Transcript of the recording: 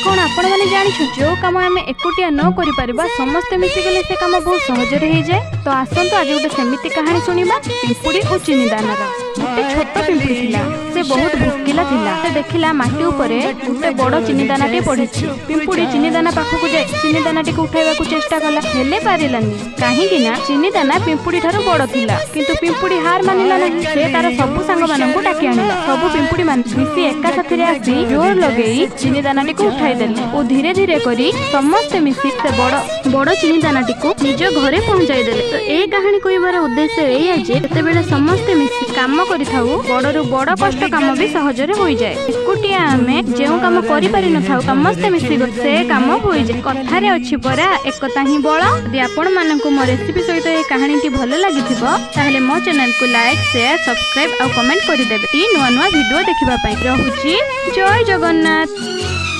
କ'ଣ ଆପଣମାନେ ଜାଣିଛୁ, ଯେଉଁ କାମ ଆମେ ଏକୁଟିଆ ନ କରିପାରିବା, ସମସ୍ତେ ମିଶିଗଲେ ସେ କାମ ବହୁତ ସହଜରେ ହେଇଯାଏ? ତ ଆସନ୍ତୁ, ଆଜି ଗୋଟେ ସେମିତି କାହାଣୀ ଶୁଣିବା, ପିମ୍ପୁଡ଼ି ଓ ଚିନିଦାନାର। ଗୋଟେ ଛୋଟ ପିମ୍ପୁଡ଼ି ଥିଲା। ସେ ବହୁତ ଭୋକିଲା ଥିଲା। ସେ ଦେଖିଲା ମାଟି ଉପରେ ଗୋଟେ ବଡ଼ ଚିନିଦାନାଟିଏ ପଡ଼ିଛି। ପିମ୍ପୁଡ଼ି ଚିନିଦାନା ପାଖକୁ ଯାଇ ଚିନିଦାନାଟିକୁ ଉଠାଇବାକୁ ଚେଷ୍ଟା କଲା, ହେଲେ ପାରିଲାନି, କାହିଁକି ନା ଚିନିଦାନା ପିମ୍ପୁଡ଼ି ଠାରୁ ବଡ଼ ଥିଲା। କିନ୍ତୁ ପିମ୍ପୁଡ଼ି ହାର ମାନିଲା ନାହିଁ। ସେ ତାର ସବୁ ସାଙ୍ଗମାନଙ୍କୁ ଡାକି ଆଣିଲା। ସବୁ ପିମ୍ପୁଡ଼ି ମାନେ ମିଶି ଏକା ସାଥିରେ ଆସି ଜୋର ଲଗେଇ ଚିନିଦାନାଟିକୁ ଉଠାଇ ଦେଲେ ଓ ଧୀରେ ଧୀରେ କରି ସମସ୍ତେ ମିଶି ସେ ବଡ଼ ବଡ଼ ଚିନିଦାନାଟିକୁ ନିଜ ଘରେ ପହଞ୍ଚାଇ ଦେଲେ। ତ ଏ କାହାଣୀ କହିବାର ଉଦ୍ଦେଶ୍ୟ ଏଇଆ ଯେ ଯେତେବେଳେ ସମସ୍ତେ ମିଶି କାମ କରିଥାଉ, ବଡ଼ରୁ ବଡ଼ କଷ୍ଟ କାମ ବି ସହଜରେ ହୋଇଯାଏ। ଏକୁଟିଆ ଆମେ ଯେଉଁ କାମ କରିପାରିନଥାଉ, ସମସ୍ତେ ମିଶି ସେ କାମ ହୋଇଯାଏ। କଥାରେ ଅଛି ପରା, ଏକତା ହିଁ ବଳ। ଯଦି ଆପଣମାନଙ୍କୁ ମୋ ରେସିପି ସହିତ ଏ କାହାଣୀଟି ଭଲ ଲାଗିଥିବ, ତାହେଲେ ମୋ ଚ୍ୟାନେଲକୁ ଲାଇକ୍, ସେୟାର, ସବସ୍କ୍ରାଇବ୍ ଆଉ କମେଣ୍ଟ କରିଦେବେ ନୂଆ ନୂଆ ଭିଡ଼ିଓ ଦେଖିବା ପାଇଁ। ରହୁଛି, ଜୟ ଜଗନ୍ନାଥ।